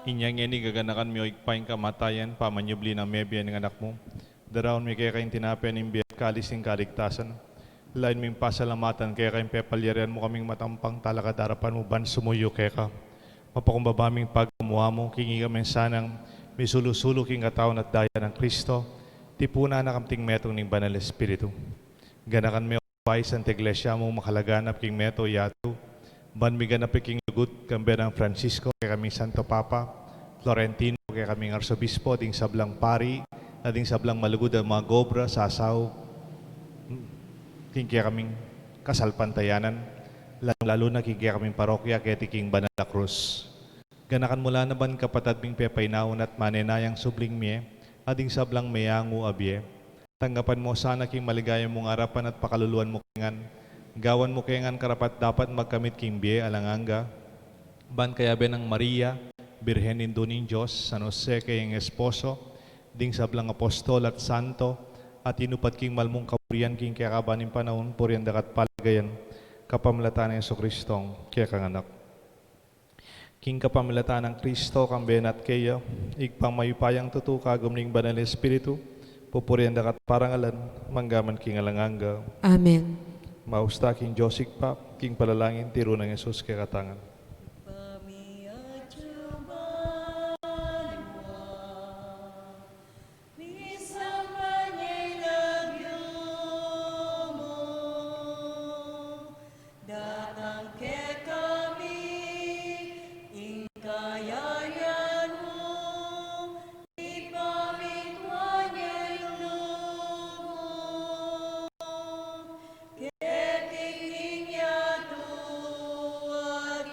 Inya ngeni gaganakan mi, o Ibpa, ing kamatayan, pamanyubli nang mebie ning Anak mu. Daraun mi keka ing tinape ning bie at kalis ning kaligtasan. Lalu ming pasalamatan keka ing pepalyarian mu kaming matampang talakad king arapan mu ban sumuyu keka. Mapakumbaba ming pagamu-amu, king ikami sanang misulu-sulu king katawan at daya nang Kristo, tipunan na kaming metung ning Banal Espiritu. Ganakan me, o Ibpa, ing Santa Iglesia mung makalaganap king meto yatu, ban miganap ya king lugud, kambe nang Francisco, kekaming Santo Papa, Florentino, kekaming Arsobispo, ding sablang pari, at ding sablang malugud a mag-obra, sasaup king kekaming kasalpantayanan, lalung-lalu na king kekaming parokya, keti king Banal a Krus. Ganakan mu la naman ing kapatad ming pepainaun at manenayang subling mie, at ding sablang meyangu a bie. Tanggapan mu sana king maligaya mung arapan at pakaluluan mu ke ngan. Gawan mu ke ngan karapat-dapat magkamit king bie alang angga, ban kayabe nang Maria, Birhen Indu ning Dios, San Jose kayang esposo, ding sablang apostol at santo, a tinupat king mal mung kaburian king kekaban ning panaun, purian da ka at paligayan, kapamilatan nang Jesucristong kekang Anak. King kapamilatan nang Kristo, kambe na at keya, Ibpang mayupayang tutu, kagum ning Banal Espiritu, pupurian da ka at parangalan, mangga man king alang angga. Amen. Maus ta king Dios Ibpa, king panalangin tiru nang Jesus kekatang ngan. Misamban ya ing lagyu mu, datang kekami ing kayarian mu, mipamintuan ya ing lub mu, keti king yatu at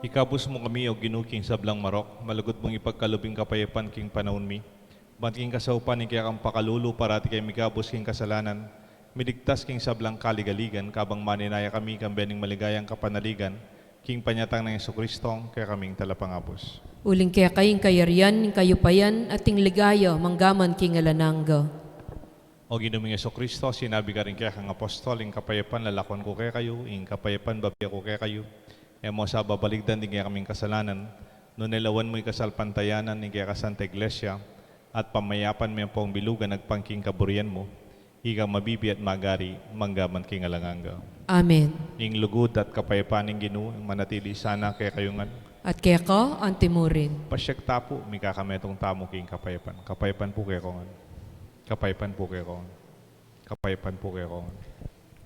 Ikabus mu kami, O Ginu, king sablang marok, malugud mung ipagkalub ing kapayapan king panaun mi. Ban king kasaupan ning kekang pakalulu, parati kami mikabus king kasalanan, miligtas king sablang kaligaligan, kabang manenaya kami kambe ning maligayang kapanaligan, king panyatang nang Jesucristo, kekaming Talapangabus. Uling keka ing kayarian, ing kayupayan, at ing ligaya, manggaman king alang angga. O Ginu ming Jesucristo, sinabi karing kekang apostol, ing kapayapan lalakwan ku kekayu, ing kapayapan bibie ku kekayu. E mu sa babaligdan ding kekaming kasalanan, nune lawan mu ing kasalpantayanan ning kekang Santa Iglesia, at pamayapan me ampong bilugan agpang king kaburian mu, ikang mabibie at magari, manggaman king alang angga. Amen. Ing lugud at kapayapan ning Ginu, ing manatili sana kekayu ngan. At keka antimurin. Pasiag ta pu, mikakametung tamu king kapayapan. Kapayapan pu kekayu ngan. Kapayapan pu kekayu ngan. Kapayapan pu kekayu ngan.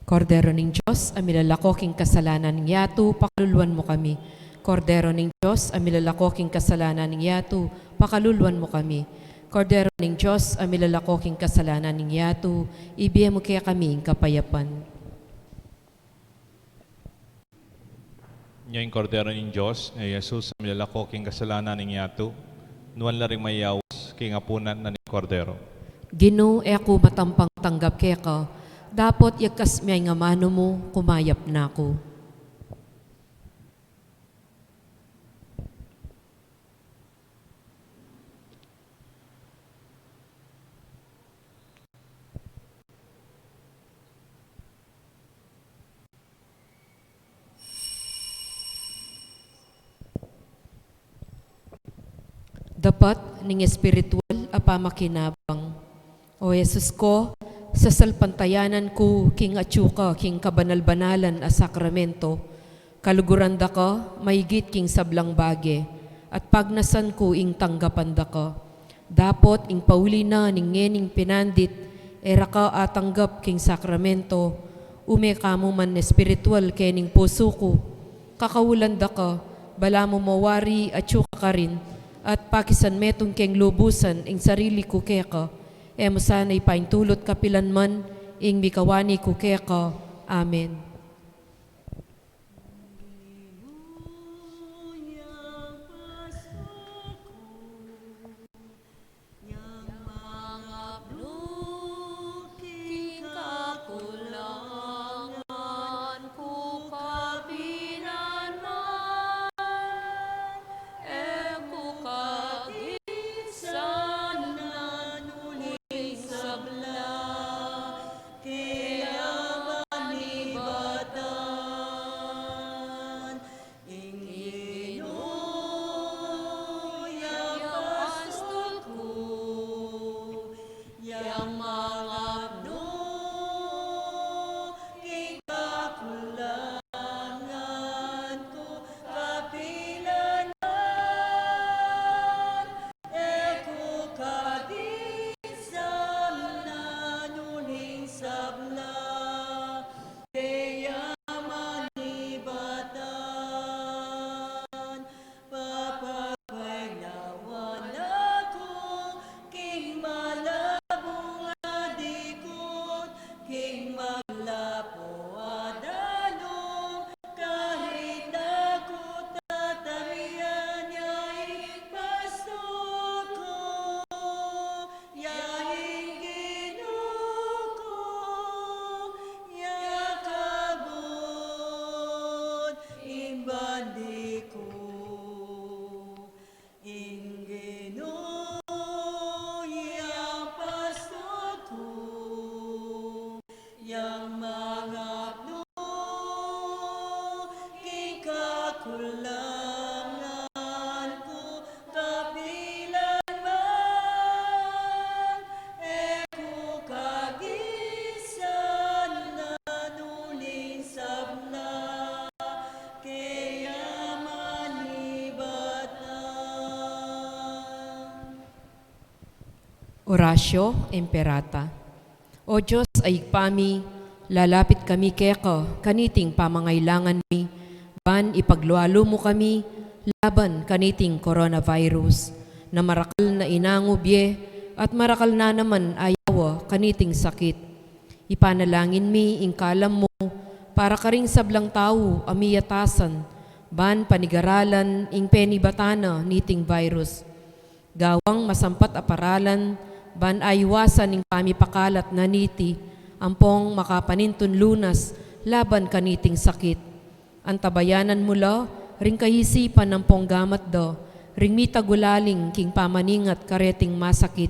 Kordero ning Dios, a milalako king kasalanan ning yatu, pakaluluan mu kami. Kordero ning Dios, a milalako king kasalanan ning yatu, pakaluluan mu kami. Kordero ning Dios, a milalako king kasalanan ning yatu, ibie mu kekami ing kapayapan. Nya ing Kordero ning Dios, nya i Jesus, a milalako king kasalanan ning yatu, nuan la ring mayayaus king apunan na ning Kordero. Ginu, e ku matampang tanggap keka, dapot yagkas me ing amanu mu, kumayap na ku. Dapat ning espiritual a pamakinabang. O Jesus ko, sasalpantayanan ku king atyu ka king kabanal-banalan a sakramento, kaluguran da ka maigit king sablang bage, at pagnasan ku ing tanggapan da ka. Dapot ing pauli na ning ngening pinandit, e ra ka atanggap king sakramento, ume ka mu man espiritual kening pusu ku. Kakaulan da ka, balamu mawari atyu ka karin, at pakisan metung keng lubusan ing sarili ku keka, e mu sana ipaintulut kapilan man ing mikawani ku keka. Amen. Ing Ginu yang pastul ku, yang mangapnu king kakulangan ku kapilan man, e ku kagisan na nuling sabla. Kaya manibatan, papapaynawan aku king malabung a dikut, king maglapu a danum, karin aku tatamian ya ing pastul ku. Ya ing Ginu ku, ya kabud ing bandi ku. Ing Ginu yang pastul ku, yang mangapnu king kakulangan ku kapilan man, e ku kagisan na nuling sabla, kaya manibatan. Oratio Imperata. O Dios a Ibpa mi, lalapit kami keka kaniting pamangailangan mi, ban ipaglualu mu kami laban kaniting coronavirus, na marakal na inangu bie at marakal na naman ayawa kaniting sakit. Ipanalangin mi ing kalam mu para karing sablang tau a miyatasan ban panigaralan ing penibatan na niting virus. Gawang masampat a paralan ban aiwasan ing pamipakalat na niti, ampong makapanintun lunas laban kaniting sakit. Antabayanan mu la ring kaisipan ampong gamat da ring mitagulaling king pamaningat kareting masakit,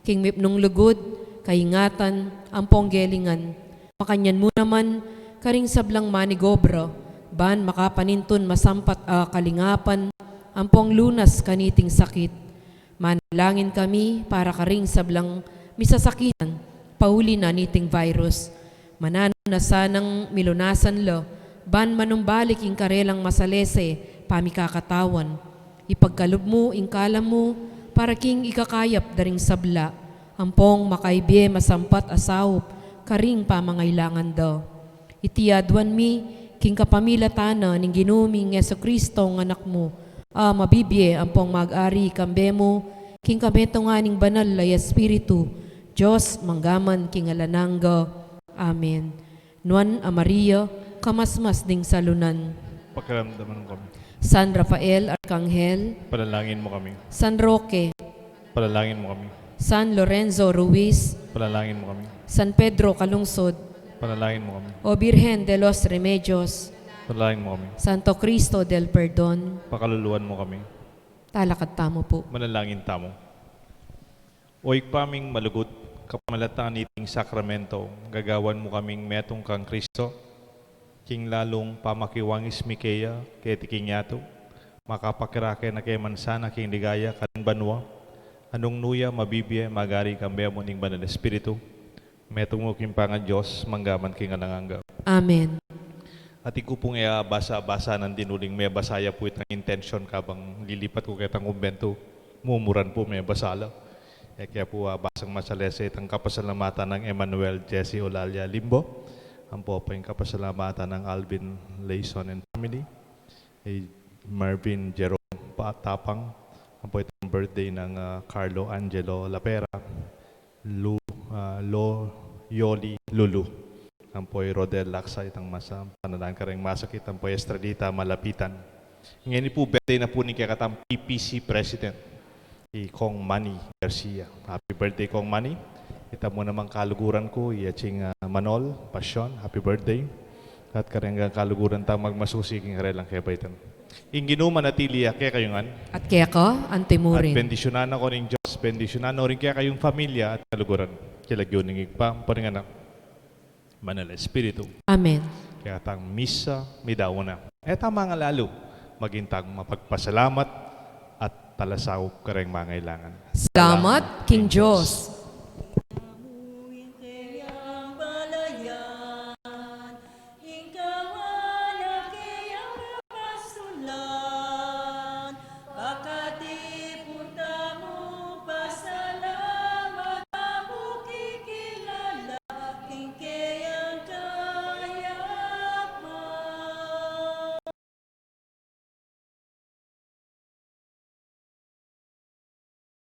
king mipnung lugud, kaingatan, ampong gelingan. Makanyan mu naman karing sablang manigobra ban makapanintun masampat a kalingapan ampong lunas kaniting sakit. Manalangin kami para karing sablang misasakitan pauli na niting virus. Mananu na sanang milunasan la ban manumbalik ing karelang masalese pamikakatawan. Ipagkalub mu ing kalam mu para king ikakayap da ring sabla, ampong makaibie masampat a saup karing pamangailangan da. Iti aduan mi king kapamilatan na ning Ginu ming Jesucristo a Anak mu, a mabibie ampong mag-ari kambe mu king kametungan ning Banal a Espiritu, Dios, manggaman king alang angga. Amen. Nuan a Maria, kamasmas ding salunan. Pakiramdaman kami. San Rafael Arkanghel. Panalangin mu kami. San Roque. Panalangin mu kami. San Lorenzo Ruiz. Panalangin mu kami. San Pedro Calungsod. Panalangin mu kami. O Birhen de los Remedios. Panalangin mu kami. Santo Cristo del Perdon. Pakaluluan mu kami. Talakad tamu pu. Manalangin tamu. O Ibpa ming malugud, kapamilatan niting sakramento, gagawan mu kaming metung kang Kristo, king lalung pamakiwangis mi keya keti king yatu, makapakirake na ke man sana king ligaya karing banua, a nung nu ya mabibie mag-ari kambe mu ning Banal Espiritu, metung mu king pangan Dios, manggaman king alang angga. Amen. Atin ku pung e basa-basa nandin uling mebasa ya pu itang intensyon kabang lilipat ku ketang kumbentu, mumuran pu mebasa la. E kaya pu, ah, basang masalese itang kapasalamatan nang Emmanuel Jesse Olalia Limbo, ampo pa ing kapasalamatan nang Alvin Layson and family, i Marvin Jerome Pa-, Tapang, ampo itang birthday nang, ah, Carlo Angelo Lapera, Lu-, ah, Lo-, Yoli Lulu, ampo i Rodel Laksa, itang masa, panalan kareng masakit, ampo i Estradita Malapitan. Ngeni pu, birthday na pu ning kekatang P P C President, i Kong Manny Garcia. Happy birthday, Kong Manny. Ita mu namang kaluguran ku, i Aching, ah, Manol Pasyon, happy birthday. At kareng kaluguran tang magmasusi king karelang kebaitan. Ing Ginu manatili ya kekayu ngan. At keka anti mu rin. At bendisyunan na kayu ning Dios, bendisyunan na rin kekayung pamilya at kaluguran. King lagyu ning Ibpa, ampo ning Anak, Banal a Espiritu. Amen. Kaya tang misa, midaun na. E ta mangalalu, maging tang mapagpasalamat at talasaup kareng mangailangan. Salamat king Dios.